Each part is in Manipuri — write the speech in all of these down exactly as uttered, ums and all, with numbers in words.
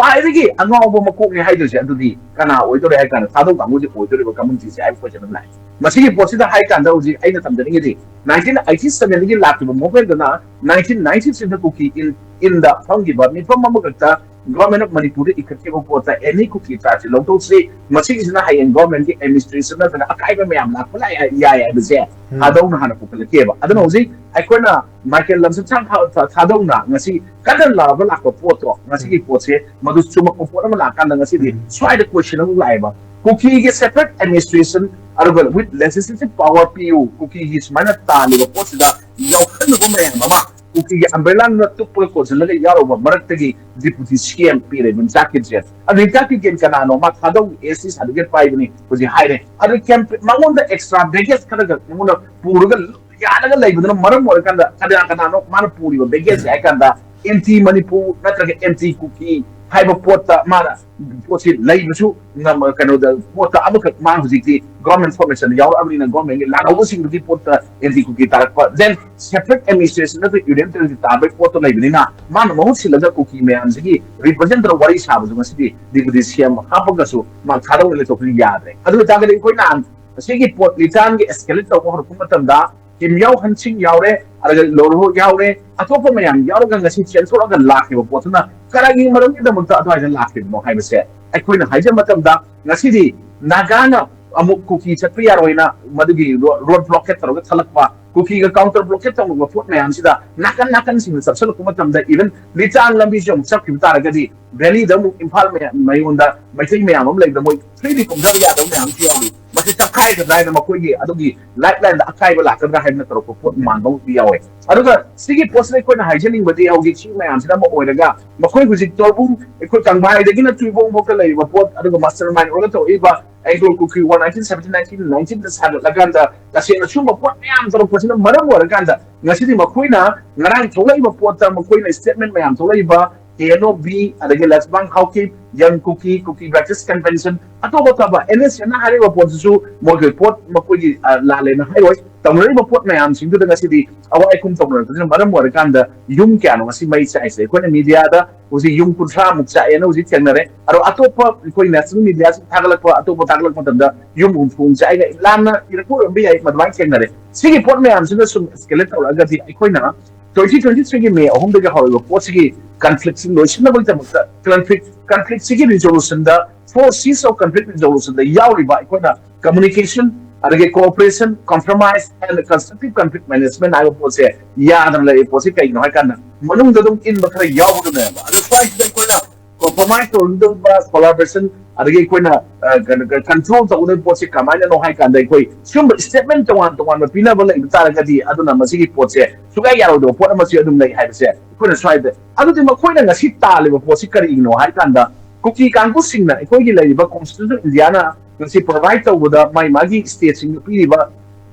ꯈ꯭ꯋꯥꯏꯗꯒꯤ ꯑꯉꯥꯎꯕ ꯃꯀꯣꯛꯅꯦ ꯍꯥꯏꯗꯣꯏꯁꯦ ꯑꯗꯨꯗꯤ ꯀꯅꯥ ꯑꯣꯏꯗꯣꯔꯦ ꯍꯥꯏ ꯀꯥꯟꯗ ꯊꯥꯗꯧ ꯀꯥꯡꯕꯨꯁꯦ ꯑꯣꯏꯗꯣꯔꯤꯕ ꯀꯃꯟꯁꯤꯁꯦ ꯍꯥꯏꯕ ꯄꯣꯠꯁꯦ ꯑꯗꯨꯝ ꯂꯥꯛꯑꯦ꯫ ꯃꯁꯤꯒꯤ ꯄꯣꯠꯁꯤꯗ ꯍꯥꯏ ꯀꯥꯟꯗ ꯍꯧꯖꯤꯛ ꯑꯩꯅ ꯊꯝꯖꯅꯤꯡꯉꯤꯗꯤ nineteen eighty sevenꯗꯒꯤ ꯂꯥꯛꯈꯤꯕ movementꯗꯨꯅ nineteen ninety threeꯗ ꯀꯨꯀꯤ in inꯗ ꯐꯝꯈꯤꯕ ꯃꯤꯐꯝ ꯑꯃꯈꯛꯇ Government of Manipurꯗ ꯏꯈꯠꯈꯤꯕ ꯄꯣꯠꯇ any ꯀꯨꯀꯤ tribeꯁꯤ ꯂꯧꯊꯣꯛꯁꯤ, ꯃꯁꯤꯒꯤꯁꯤꯅ ꯍꯌꯦꯡ governmentꯀꯤ administration ꯅꯠꯇ꯭ꯔꯒ ꯑꯀꯥꯏꯕ ꯃꯌꯥꯝ ꯂꯥꯛꯄ ꯂꯥꯛꯑꯦ ꯌꯥꯏ ꯍꯥꯏꯕꯁꯦ ꯊꯥꯗꯧꯅ ꯍꯥꯟꯅ ꯄꯨꯈꯠꯂꯛꯀꯦꯕ꯫ ꯑꯗꯨꯅ ꯍꯧꯖꯤꯛ ꯑꯩꯈꯣꯏꯅ ꯃꯥꯏꯀꯦꯜ ꯂꯝꯁꯝꯁꯥꯡ ꯊꯥ- ꯊꯥ- ꯊꯥꯗꯧꯅ ꯉꯁꯤ ꯀꯟꯅ ꯂꯥꯎꯕ ꯂꯥꯛꯄ ꯄꯣꯠꯇꯣ ꯉꯁꯤꯒꯤ ꯄꯣꯠꯁꯦ ꯃꯗꯨ ꯆꯨꯝꯃꯛꯄ ꯄꯣꯠ ꯑꯃ ꯂꯥꯛꯀꯥꯟꯗ ꯉꯁꯤꯗꯤ ꯁ꯭ꯋꯥꯏꯗ question ꯑꯃ ꯂꯥꯛꯑꯦꯕ꯫ ꯀꯨꯀꯤꯒꯤ separate administration ꯑꯗꯨꯒ with legislative power ꯄꯤꯌꯨ, ꯀꯨꯀꯤꯒꯤ ꯁꯨꯃꯥꯏꯅ ꯇꯥꯜꯂꯤꯕ ꯄꯣꯠꯁꯤꯗ ꯌꯥꯎꯍꯟꯅꯕ ꯃꯌꯥꯝ ꯑꯃ ꯀꯨꯀꯤꯒꯤ umbrella ꯅ ꯇꯨꯞꯄꯒ ꯀꯣꯟꯁꯤꯜꯂꯒ ꯌꯥꯎꯔꯨꯕ ꯃꯔꯛꯇꯒꯤ deputy C M ꯄꯤꯔꯦ ꯔꯤꯝꯆꯥꯛꯀꯤꯟꯁꯦ꯫ ꯑꯗꯨ ꯔꯤꯝꯆꯥꯛꯀꯤꯟ ꯀꯅꯥꯅꯣ? ꯃꯥ ꯊꯥꯗꯧ S C certificate ꯄꯥꯏꯕꯅꯤ ꯍꯧꯖꯤꯛ ꯍꯥꯏꯔꯦ꯫ ꯑꯗꯨ campaign ꯃꯉꯣꯟꯗ extra baggage ꯈꯔꯒ ꯃꯉꯣꯟꯗ ꯄꯨꯔꯒ ꯌꯥꯜꯂꯒ ꯂꯩꯕꯗꯨꯅ ꯃꯔꯝ ꯑꯣꯏꯔꯀꯥꯟꯗ ꯀꯅꯥ ꯀꯅꯥꯅꯣ ꯃꯥꯅ ꯄꯨꯔꯤꯕ baggage ꯁꯦ ꯍꯥꯏ ꯀꯥꯟꯗ anti ꯃꯅꯤꯄꯨꯔ ꯅꯠꯇ꯭ꯔꯒ anti ꯀꯨꯀꯤ ꯍꯥꯏꯕ ꯄꯣꯠꯇ ꯃꯥꯅ ꯄꯣꯠꯁꯤ ꯂꯩꯕꯁꯨ ꯉꯝ- ꯀꯩꯅꯣꯗ ꯄꯣꯠꯇ ꯑꯃꯈꯛ ꯃꯥ ꯍꯧꯖꯤꯛꯇꯤ government formation ꯗ ꯌꯥꯎꯔꯛꯑꯕꯅꯤꯅ government ꯀꯤ ꯂꯥꯜꯍꯧꯕꯁꯤꯡꯗꯨꯒꯤ ꯄꯣꯠꯇ anti ꯀꯨꯀꯤ ꯇꯥꯔꯛꯄ, then separate administration ꯅꯠꯇ꯭ꯔꯒ union territory ꯇꯥꯕꯒꯤ ꯄꯣꯠꯇꯣ ꯂꯩꯕꯅꯤꯅ ꯃꯥꯅ ꯃꯍꯨꯠ ꯁꯤꯜꯂꯒ ꯀꯨꯀꯤ ꯃꯌꯥꯝꯁꯤꯒꯤ represent ꯇꯧꯔꯒ ꯋꯥꯔꯤ ꯁꯥꯕꯁꯨ ꯉꯁꯤꯗꯤ deputy C M ꯍꯥꯞꯄꯒꯁꯨ ꯃꯥ ꯊꯥꯗꯧꯅ ꯂꯩꯊꯣꯛꯄꯗꯤ ꯌꯥꯗ꯭ꯔꯦ꯫ ꯑꯗꯨ ꯑꯣꯏꯇꯥꯔꯒꯗꯤ ꯑꯩꯈꯣꯏꯅ ꯑꯁꯤꯒꯤ ꯄꯣꯠ ꯂꯤꯇꯥꯟꯒꯤ escalate ꯇꯧꯕ ꯍꯧꯔꯛꯄ ꯃꯇꯝꯗ ꯀꯤꯝ ꯌꯥꯎ ꯍꯟꯁꯤꯡ ꯌꯥꯎꯔꯦ, ꯑꯗꯨꯒ ꯂꯣꯔꯍꯣ ꯌꯥꯎꯔꯦ, ꯑꯇꯣꯞꯄ ꯃꯌꯥꯝ ꯌꯥꯎꯔꯒ ꯉꯁꯤ ꯆꯦꯟꯊꯣꯛꯑꯒ ꯂꯥꯛꯈꯤꯕ ꯄꯣꯠꯇꯨꯅ ꯀꯔꯤꯒꯤ ꯃꯔꯝꯒꯤꯗꯃꯛꯇ ꯑꯗꯨꯃꯥꯏꯅ ꯂꯥꯛꯈꯤꯕꯅꯣ ꯍꯥꯏꯕꯁꯦ ꯑꯩꯈꯣꯏꯅ ꯍꯥꯏꯖꯕ ꯃꯇꯝꯗ ꯉꯁꯤꯗꯤ ꯅꯥꯒꯥꯅ ꯑꯃꯨꯛ ꯀꯨꯀꯤ ꯆꯠꯄ ꯌꯥꯔꯣꯏꯅ ꯃꯗꯨꯒꯤ road blockade ꯇꯧꯔꯒ ꯊꯠꯂꯛꯄ, ꯀꯨꯀꯤꯒ counter blockade ꯇꯧꯅꯕ ꯄꯣꯠ ꯃꯌꯥꯝꯁꯤꯗ ꯅꯥꯀꯟ ꯅꯥꯀꯟꯁꯤꯡꯗ ꯆꯠꯁꯤꯜꯂꯛꯄ ꯃꯇꯝꯗ even ꯂꯤꯇꯥꯟ ꯂꯝꯕꯤꯁꯦ ꯑꯃꯨꯛ ꯆꯠꯈꯤꯕ ꯇꯥꯔꯒꯗꯤ ꯚꯦꯂꯤꯗ ꯑꯃꯨꯛ ꯏꯝꯐꯥꯜ ꯃꯌꯥ- ꯃꯌꯣꯟꯗ ꯃꯩꯇꯩ ꯃꯌꯥꯝ ꯑꯃ ꯂꯩꯕꯗ ꯃꯣꯏ freely ꯀꯨꯝꯊꯕ ꯌꯥꯗꯕ ꯃꯌꯥꯝꯁꯨ ꯌꯥꯎꯔꯤ꯫ ꯃꯁꯤ ꯇꯛꯈꯥꯏꯒꯗ꯭ꯔꯥ ꯍꯥꯏꯅ ꯃꯈꯣꯏꯒꯤ ꯑꯗꯨꯒꯤ lifeline ꯗ ꯑꯀꯥꯏꯕ ꯂꯥꯛꯀꯗ꯭ꯔꯥ ꯍꯥꯏꯅ ꯇꯧꯔꯛꯄ ꯄꯣꯠ ꯃꯥꯟꯕ ꯑꯃꯁꯨ ꯌꯥꯎꯋꯦ꯫ ꯑꯗꯨꯒ ꯁꯤꯒꯤ ꯄꯣꯠꯁꯤꯗ ꯑꯩꯈꯣꯏꯅ ꯍꯥꯏꯖꯅꯤꯡꯕꯗꯤ ꯍꯧꯖꯤꯛ ꯁꯤ ꯃꯌꯥꯝꯁꯤꯅ ꯑꯃ ꯑꯣꯏꯔꯒ ꯃꯈꯣꯏ ꯍꯧꯖꯤꯛ ꯇꯣꯔꯕꯨꯡ ꯑꯩꯈꯣꯏ ꯀꯪꯕꯥꯏꯗꯒꯤꯅ ꯇꯨꯏꯕꯣꯡ ꯐꯥꯎꯗ ꯂꯩꯔꯤꯕ ꯄꯣꯠ ꯑꯗꯨꯒ mastermind ꯑꯣꯏꯔꯒ ꯇꯧꯔꯛꯏꯕ ꯑꯦꯡꯒ꯭ꯂꯣ ꯀꯨꯀꯤ war nineteen seventeen nineteen nineteenꯗ ꯁꯥꯒꯠꯂꯀꯥꯟꯗ ꯇꯁꯦꯡꯅ ꯁꯨꯝꯕ ꯄꯣꯠ ꯃꯌꯥꯝ ꯇꯧꯔꯛꯄꯁꯤꯅ ꯃꯔꯝ ꯑꯣꯏꯔꯀꯥꯟꯗ ꯉꯁꯤꯗꯤ ꯃꯈꯣꯏꯅ ꯉꯔꯥꯡ ꯊꯣꯛꯂꯛꯏꯕ ꯄꯣꯠꯇ ꯃꯈꯣꯏꯅ statement ꯃꯌꯥꯝ ꯊꯣꯛꯂꯛꯏꯕ ꯀꯦ ꯑꯦꯟ ꯑꯣ ꯕꯤ, ꯑꯗꯒꯤ ꯂꯩꯁꯕꯥꯟ ꯈꯥꯎꯀꯤ, ꯌꯪ ꯀꯨꯀꯤ, ꯀꯨꯀꯤ ꯕꯦꯞꯇꯤꯁ ꯀꯟꯚꯦꯟꯁꯟ, ꯑꯇꯣꯞ ꯑꯇꯣꯞꯄ ꯑꯦꯟ ꯑꯦꯁ ꯑꯦꯟꯅ ꯍꯥꯏꯔꯤꯕ ꯄꯣꯠꯁꯤꯁꯨ ꯃꯣꯏꯒꯤ ꯄꯣꯠ ꯃꯈꯣꯏꯒꯤ, ꯑ, ꯂꯥꯜꯂꯦꯅ ꯍꯥꯏꯔꯣꯏ꯫ ꯇꯧꯅꯔꯤꯕ ꯄꯣꯠ ꯃꯌꯥꯝꯁꯤꯡꯗꯨꯗ ꯉꯁꯤꯗꯤ ꯑꯋꯥꯏ ꯑꯈꯨꯝ ꯇꯧꯅꯔꯛꯄꯁꯤꯅ ꯃꯔꯝ ꯑꯣꯏꯔꯀꯥꯟꯗ ꯌꯨꯝ ꯀꯌꯥꯅꯣ ꯉꯁꯤ ꯃꯩ ꯆꯥꯛꯏꯁꯦ? ꯑꯩꯈꯣꯏꯅ ꯃꯤꯗꯤꯌꯥꯗ ꯍꯧꯖꯤꯛ ꯌꯨꯝ ꯀꯨꯟꯊ꯭ꯔꯥꯃꯨꯛ ꯆꯥꯛꯑꯦꯅ ꯍꯧꯖꯤꯛ ꯊꯦꯡꯅꯔꯦ꯫ ꯑꯗꯣ ꯑꯇꯣꯞꯄ ꯑꯩꯈꯣꯏ ꯅꯦꯁꯅꯦꯜ ꯃꯤꯗꯤꯌꯥꯁꯤꯡ ꯊꯥꯒꯠꯂꯛꯄ, ꯑꯇꯣꯞꯄ ꯊꯥꯒꯠꯂꯛꯄ ꯃꯇꯝꯗ ꯌꯨꯝ ꯍꯨꯝꯐꯨ ꯆꯥꯛꯑꯦꯅ ꯂꯥꯟꯅ ꯏꯔꯛꯄ ꯑꯣꯏꯔꯝꯕ ꯌꯥꯏ꯫ ꯃꯗꯨꯃꯥꯏꯅ ꯊꯦꯡꯅꯔꯦ꯫ ꯁꯤꯒꯤ ꯄꯣꯠ ꯃꯌꯥꯝꯁꯤꯅ ꯁꯨꯝ ꯑꯦꯁꯀꯦꯂꯦꯠ ꯇꯧꯔꯛꯑꯒꯗꯤ ꯑꯩꯈꯣꯏꯅ ꯇ꯭ꯋꯦꯟꯇꯤ ꯇ꯭ꯋꯦꯟꯇꯤ ꯊ꯭ꯔꯤꯒꯤ ꯃꯦ ꯑꯍꯨꯝꯗꯒꯤ ꯍꯧꯔꯤꯕ ꯄꯣꯠꯁꯤꯒꯤ ꯀꯟꯐ꯭ꯂꯤꯛꯁꯤ ꯂꯣꯏꯁꯤꯟꯅꯕꯒꯤꯗꯃꯛꯇ ꯀꯟꯐ꯭ꯂꯤꯛ, ꯀꯟꯐ꯭ꯂꯤꯛꯁꯤꯒꯤ ꯔꯤꯖꯣꯂꯨꯁꯟꯗ, ꯐꯣꯔ ꯁꯤꯁ ꯑꯣꯐ ꯀꯟꯐ꯭ꯂꯤꯛ ꯔꯤꯖꯣꯂꯨꯁꯟꯗ ꯌꯥꯎꯔꯤꯕ ꯑꯩꯈꯣꯏꯅ communication, ꯑꯗꯒꯤ cooperation, compromise and constructive conflict management ꯍꯥꯏꯕ ꯄꯣꯠꯁꯦ ꯌꯥꯗꯅ ꯂꯩꯔꯤꯕ ꯄꯣꯠꯁꯤ ꯀꯩꯒꯤꯅꯣ ꯍꯥꯏ ꯀꯥꯟꯗ ꯃꯅꯨꯡꯗ ꯑꯗꯨꯝ ꯏꯟꯕ ꯈꯔ ꯌꯥꯎꯕꯗꯨꯅꯦꯕ꯫ ꯑꯗꯣ ꯁ꯭ꯋꯥꯏꯁꯤꯗ ꯑꯩꯈꯣꯏꯅ compromise ꯇꯧꯔꯝꯗꯧꯕ, collaboration, ꯑꯗꯒꯤ ꯑꯩꯈꯣꯏꯅ, ꯑ, ꯀꯩꯅꯣ, control ꯇꯧꯒꯗꯕ ꯄꯣꯠꯁꯤ ꯀꯃꯥꯏꯅꯅꯣ ꯍꯥꯏ ꯀꯥꯟꯗ ꯑꯩꯈꯣꯏ ꯁꯤꯒꯨꯝꯕ statement ꯇꯣꯉꯥꯟ ꯇꯣꯉꯥꯟꯕ ꯄꯤꯅꯕ ꯂꯩꯕ ꯇꯥꯔꯒꯗꯤ ꯑꯗꯨꯅ ꯃꯁꯤꯒꯤ ꯄꯣꯠꯁꯦ ꯁꯨꯡꯌꯥ ꯌꯥꯔꯣꯏꯗꯕ ꯄꯣꯠ ꯑꯃꯁꯨ ꯑꯗꯨꯝ ꯂꯩ ꯍꯥꯏꯕꯁꯦ ꯑꯩꯈꯣꯏꯅ ꯁ꯭ꯋꯥꯏꯗ꯫ ꯑꯗꯨꯗꯤ ꯃꯈꯣꯏꯅ ꯉꯁꯤ ꯇꯥꯜꯂꯤꯕ ꯄꯣꯠꯁꯤ ꯀꯔꯤꯒꯤꯅꯣ ꯍꯥꯏ ꯀꯥꯟꯗ ꯀꯨꯀꯤ ꯀꯥꯡꯕꯨꯁꯤꯡꯅ ꯑꯩꯈꯣꯏꯒꯤ ꯂꯩꯔꯤꯕ constitution of India ꯅ ꯉꯁꯤ provide ꯇꯧꯕꯗ ꯃꯥꯒꯤ ꯃꯥꯒꯤ states ꯁꯤꯡꯗ ꯄꯤꯔꯤꯕ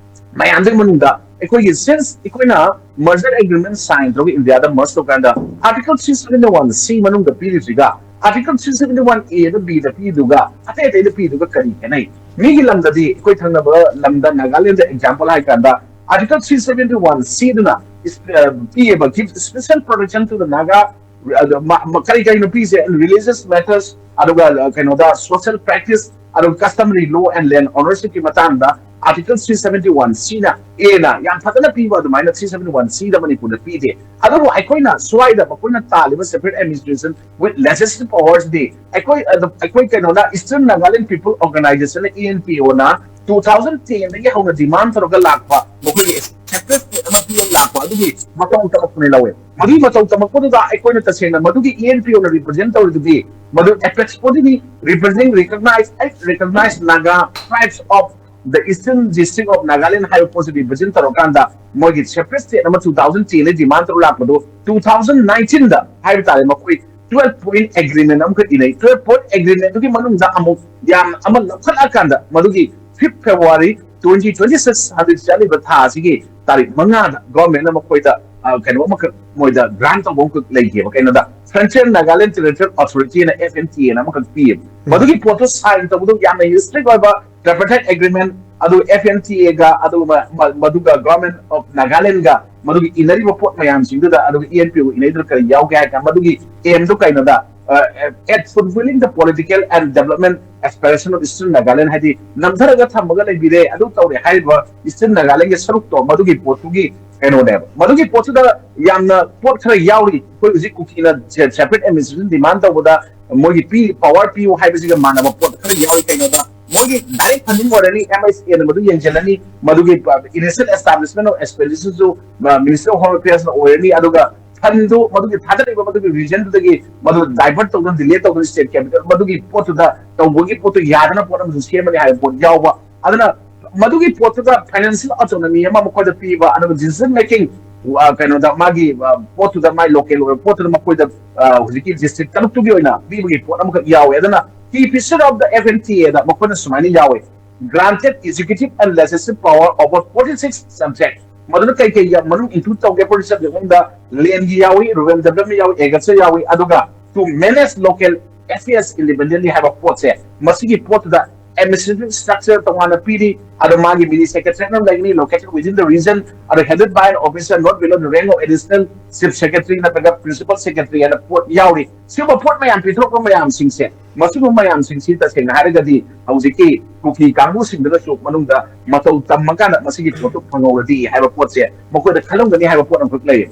ꯃꯌꯥꯝꯗꯨꯒꯤ ꯃꯅꯨꯡꯗ ꯑꯩꯈꯣꯏꯒꯤ since ꯑꯩꯈꯣꯏꯅ merger agreement sign ꯇꯧꯔꯒ ꯏꯟꯗꯤꯌꯥꯗ merge ꯇꯧꯀꯥꯟꯗ article three seventy one C ꯃꯅꯨꯡꯗ ꯄꯤꯔꯤꯁꯤꯒ article three seventy one A the B ꯗ ꯄꯤꯗꯨꯒ ꯑꯇꯩ ꯑꯇꯩꯗ ꯄꯤꯗꯨꯒ ꯀꯔꯤ ꯈꯦꯠꯅꯩ? ꯃꯤꯒꯤ ꯂꯝꯗꯗꯤ ꯑꯩꯈꯣꯏ ꯊꯪꯅꯕ ꯂꯝꯗ ꯅꯥꯒꯥꯂꯦꯟꯗ example ꯍꯥꯏ ꯀꯥꯟꯗ article three seventy one C ꯑꯗꯨꯅ is-, ꯑ, ꯄꯤꯌꯦꯕ, give special protection to the Naga, ꯑꯗꯣ ꯃ-, ꯃ-, ꯀꯔꯤ ꯀꯔꯤꯅꯣ ꯄꯤꯁꯦ? Religious matters, ꯑꯗꯨꯒ, ꯑ, ꯀꯩꯅꯣꯗ social practice, ꯑꯗꯨꯒ customary law and land ownership ꯀꯤ ꯃꯇꯥꯡꯗ article three seventy one C ꯅ, A ꯅ ꯌꯥꯝ ꯐꯖꯅ ꯄꯤꯕ ꯑꯗꯨꯃꯥꯏꯅ three seventy one C ꯗ ꯃꯅꯤꯄꯨꯔꯗ ꯄꯤꯗꯦ꯫ ꯑꯗꯨꯕꯨ ꯑꯩꯈꯣꯏꯅ ꯁ꯭ꯋꯥꯏꯗ ꯃꯈꯣꯏꯅ ꯇꯥꯜꯂꯤꯕ separate administration with legislative powers ꯗꯤ ꯑꯩꯈꯣꯏ, ꯑꯗꯨ, ꯑꯩꯈꯣꯏ ꯀꯩꯅꯣꯅ Eastern Nagaland People Organization ꯅ, E N P O ꯅ two thousand ten ꯗꯒꯤ ꯍꯧꯅ demand ꯇꯧꯔꯒ ꯂꯥꯛꯄ ꯃꯈꯣꯏꯒꯤ separate state ꯑꯃ ꯄꯤꯔꯒ ꯂꯥꯛꯄ ꯑꯗꯨꯒꯤ ꯃꯇꯧ ꯇꯝꯃꯛꯄꯅꯦ ꯂꯧꯋꯦ꯫ ꯃꯗꯨꯒꯤ ꯃꯇꯧ ꯇꯝꯃꯛꯄꯗꯨꯗ ꯑꯩꯈꯣꯏꯅ ꯇꯁꯦꯡꯅ ꯃꯗꯨꯒꯤ E N P O ꯅ represent ꯇꯧꯔꯤꯗꯨꯗꯤ ꯃꯗꯨ apex body ꯅꯤ, representing recognized, recognized Naga tribes of the Eastern District of Nagaland ꯍꯥꯏꯕ ꯄꯣꯠꯁꯤ represent ꯇꯧꯔꯀꯥꯟꯗ ꯃꯣꯏꯒꯤ separate state ꯑꯃ two thousand ten ꯗ demand ꯇꯧꯔ ꯂꯥꯛꯄꯗꯨ two thousand nineteen ꯗ ꯍꯥꯏꯕ ꯇꯥꯔꯦ ꯃꯈꯣꯏ twelve point agreement ꯑꯃꯈꯛ ꯏꯅꯩ꯫ Twelve point agreement ꯗꯨꯒꯤ ꯃꯅꯨꯡꯗ ꯑꯃꯨꯛ ꯌꯥꯝ ꯑꯃ ꯂꯧꯈꯠꯂꯛꯑꯀꯥꯟꯗ ꯃꯗꯨꯒꯤ fifth February twenty twenty six, ꯍꯧꯖꯤꯛ ꯆꯠꯂꯤꯕ ꯊꯥ ꯑꯁꯤꯒꯤ ꯇꯥꯔꯤꯛ ꯃꯉꯥꯗ government ꯅ ꯃꯈꯣꯏꯗ ꯑ, ꯀꯩꯅꯣ ꯑꯃꯈꯛ ꯃꯣꯏꯗ ꯒ꯭ꯔꯥꯟ ꯇꯧꯕ ꯑꯃꯈꯛ ꯂꯩꯈꯤꯕ, ꯀꯩꯅꯣꯗ Frontier Nagaland Territorial Authority ꯑꯅ, F N T A ꯑꯅ ꯑꯃꯈꯛ ꯄꯤꯌꯦꯕ꯫ ꯃꯗꯨꯒꯤ ꯄꯣꯠꯇꯣ ꯁꯥꯏꯟ ꯇꯧꯕꯗꯣ ꯌꯥꯝꯅ ꯍꯤꯁꯇ꯭ꯔꯤꯛ ꯑꯣꯏꯕ ꯇ꯭ꯔꯥꯏꯄꯥꯔꯇꯥꯏꯠ ꯑꯦꯒ꯭ꯔꯤꯃꯦꯟ, ꯑꯗꯨ F N T A ꯒ, ꯑꯗꯨꯒ ꯃ-, ꯃ-, ꯃꯗꯨꯒ Government of Nagaland ꯒ ꯃꯗꯨꯒꯤ ꯏꯅꯔꯤꯕ ꯄꯣꯠ ꯃꯌꯥꯝꯁꯤꯡꯗꯨꯗ, ꯑꯗꯨꯒ E N P O ꯏꯅꯩꯗꯨꯗ ꯀꯔꯤ ꯌꯥꯎꯒꯦ ꯍꯥꯏ ꯀꯥꯟꯗ, ꯃꯗꯨꯒꯤ ꯑꯦꯝꯗꯣ ꯀꯩꯅꯣꯗ, ꯑ, at fulfilling the political and development aspiration of Eastern Nagaland, ꯍꯥꯏꯗꯤ ꯅꯝꯊꯔꯒ ꯊꯝꯃꯒ ꯂꯩꯕꯤꯔꯦ, ꯑꯗꯨ ꯇꯧꯔꯦ ꯍꯥꯏꯔꯤꯕ Eastern Nagaland ꯒꯤ ꯁꯔꯨꯛꯇꯣ, ꯃꯗꯨꯒꯤ ꯄꯣꯠꯇꯨꯒꯤ ꯀꯩꯅꯣꯅꯦꯕ꯫ ꯃꯗꯨꯒꯤ ꯄꯣꯠꯇꯨꯗ ꯌꯥꯝꯅ ꯄꯣꯠ ꯈꯔ ꯌꯥꯎꯔꯤ꯫ ꯑꯩꯈꯣꯏ ꯍꯧꯖꯤꯛ ꯀꯨꯀꯤꯅ separate administration demand ꯇꯧꯕꯗ ꯃꯣꯏꯒꯤ ꯄꯤ, power ꯄꯤꯌꯨ ꯍꯥꯏꯕꯁꯤꯒ ꯃꯥꯟꯅꯕ ꯄꯣꯠ ꯈꯔ ꯌꯥꯎꯔꯤ꯫ ꯀꯩꯅꯣꯗ ꯃꯣꯏꯒꯤ direct funding ꯑꯣꯏꯔꯅꯤ, M I C A ꯅ ꯃꯗꯨ ꯌꯦꯡꯁꯤꯜꯂꯅꯤ, ꯃꯗꯨꯒꯤ initial establishment of expenditure ꯁꯨ Ministry of Home Affairs ꯅ ꯑꯣꯏꯔꯅꯤ, ꯑꯗꯨꯒ ꯐꯟꯗꯨ ꯃꯗꯨꯒꯤ ꯊꯥꯗꯔꯤꯕ ꯃꯗꯨꯒꯤ ꯔꯤꯖꯟꯗꯨꯗꯒꯤ ꯃꯗꯨ ꯗꯥꯏꯚꯔꯠ ꯇꯧꯗꯨꯅ, ꯗꯤꯂꯦ ꯇꯧꯗꯨꯅ, ꯁ꯭ꯇꯦꯠ ꯀꯦꯄꯤꯇꯦꯜ ꯃꯗꯨꯒꯤ ꯄꯣꯠꯇꯨꯗ ꯇꯧꯕꯒꯤ ꯄꯣꯠꯇꯨ ꯌꯥꯗꯅ ꯄꯣꯠ ꯑꯃꯁꯨ ꯁꯦꯝꯃꯅꯤ ꯍꯥꯏꯕ ꯄꯣꯠ ꯌꯥꯎꯕ꯫ ꯑꯗꯨꯅ ꯃꯗꯨꯒꯤ ꯄꯣꯠꯇꯨꯗ ꯐꯥꯏꯅꯥꯟꯁꯤꯌꯦꯜ ꯑꯣꯇꯣꯅꯣꯃꯤ ꯑꯃ ꯃꯈꯣꯏꯗ ꯄꯤꯕ, ꯑꯗꯨꯒ ꯗꯤꯁꯤꯖꯟ ꯃꯦꯀꯤꯡ, ꯀꯩꯅꯣꯗ ꯃꯥꯒꯤ, ꯑ, ꯄꯣꯠꯇꯨꯗ, ꯃꯥꯏ ꯂꯣꯀꯦꯜ ꯑꯣꯏꯕ ꯄꯣꯠꯇꯨꯗ ꯃꯈꯣꯏꯗ, ꯑ, ꯍꯧꯖꯤꯛꯀꯤ ꯗꯤꯁꯇ꯭ꯔꯤꯛ ꯇꯔꯨꯛꯇꯨꯒꯤ ꯑꯣꯏꯅ ꯄꯤꯕꯒꯤ ꯄꯣꯠ ꯑꯃꯈꯛ ꯌꯥꯎꯋꯦ꯫ ꯑꯗꯨꯅ ꯀꯤ feature of the F N T A ꯗ ꯃꯈꯣꯏꯅ ꯁꯨꯃꯥꯏꯅ ꯌꯥꯎꯋꯦ: granted executive and legislative power over forty six subject꯫ ꯃꯗꯨꯅ ꯀꯩ ꯀꯩ ꯌꯥ-, ꯃꯅꯨꯡ ꯏꯟꯀ꯭ꯂꯨꯗ ꯇꯧꯒꯦ? Forty subject ꯃꯅꯨꯡꯗ ꯂꯦꯟꯒꯤ ꯌꯥꯎꯏ, ꯔꯨꯔꯦꯜ ꯗꯦꯕꯂꯞꯃꯦꯟ ꯌꯥꯎꯏ, ꯑꯦꯒ꯭ꯔꯤꯀꯜꯆꯔ ꯌꯥꯎꯏ, ꯑꯗꯨꯒ to manage local affairs independently ꯍꯥꯏꯕ ꯄꯣꯠꯁꯦ, ꯃꯁꯤꯒꯤ ꯄꯣꯠꯇꯨꯗ administrative structure ꯇꯣꯉꯥꯟꯅ ꯄꯤꯔꯤ꯫ ꯑꯗꯣ ꯃꯥꯒꯤ mini secretariat ꯑꯃ ꯂꯩꯒꯅꯤ, located within the region, ꯑꯗꯣ headed by an officer not below the rank of additional chief secretary ꯅꯠꯇ꯭ꯔꯒ principal secretary ꯍꯥꯏꯅ ꯄꯣꯠ ꯌꯥꯎꯔꯤ꯫ ꯁꯤꯒꯨꯝꯕ ꯄꯣꯠ ꯃꯌꯥꯝ ꯄꯤꯊꯣꯔꯛꯄ ꯃꯌꯥꯝꯁꯤꯡꯁꯦ, ꯃꯁꯤꯒꯨꯝꯕ ꯃꯌꯥꯝꯁꯤꯡꯁꯤ ꯇꯁꯦꯡꯅ ꯍꯥꯏꯔꯒꯗꯤ ꯍꯧꯖꯤꯛꯀꯤ ꯀꯨꯀꯤ ꯀꯥꯡꯕꯨꯁꯤꯡꯗꯨꯅꯁꯨ ꯃꯅꯨꯡꯗ ꯃꯇꯧ ꯇꯝꯃꯀꯥꯟꯗ ꯃꯁꯤꯒꯤ ꯄꯣꯠꯇꯨ ꯐꯪꯍꯧꯔꯗꯤ ꯍꯥꯏꯕ ꯄꯣꯠꯁꯦ ꯃꯈꯣꯏꯗ ꯈꯜꯂꯝꯒꯅꯤ ꯍꯥꯏꯕ ꯄꯣꯠ ꯑꯃꯈꯛ ꯂꯩꯌꯦ꯫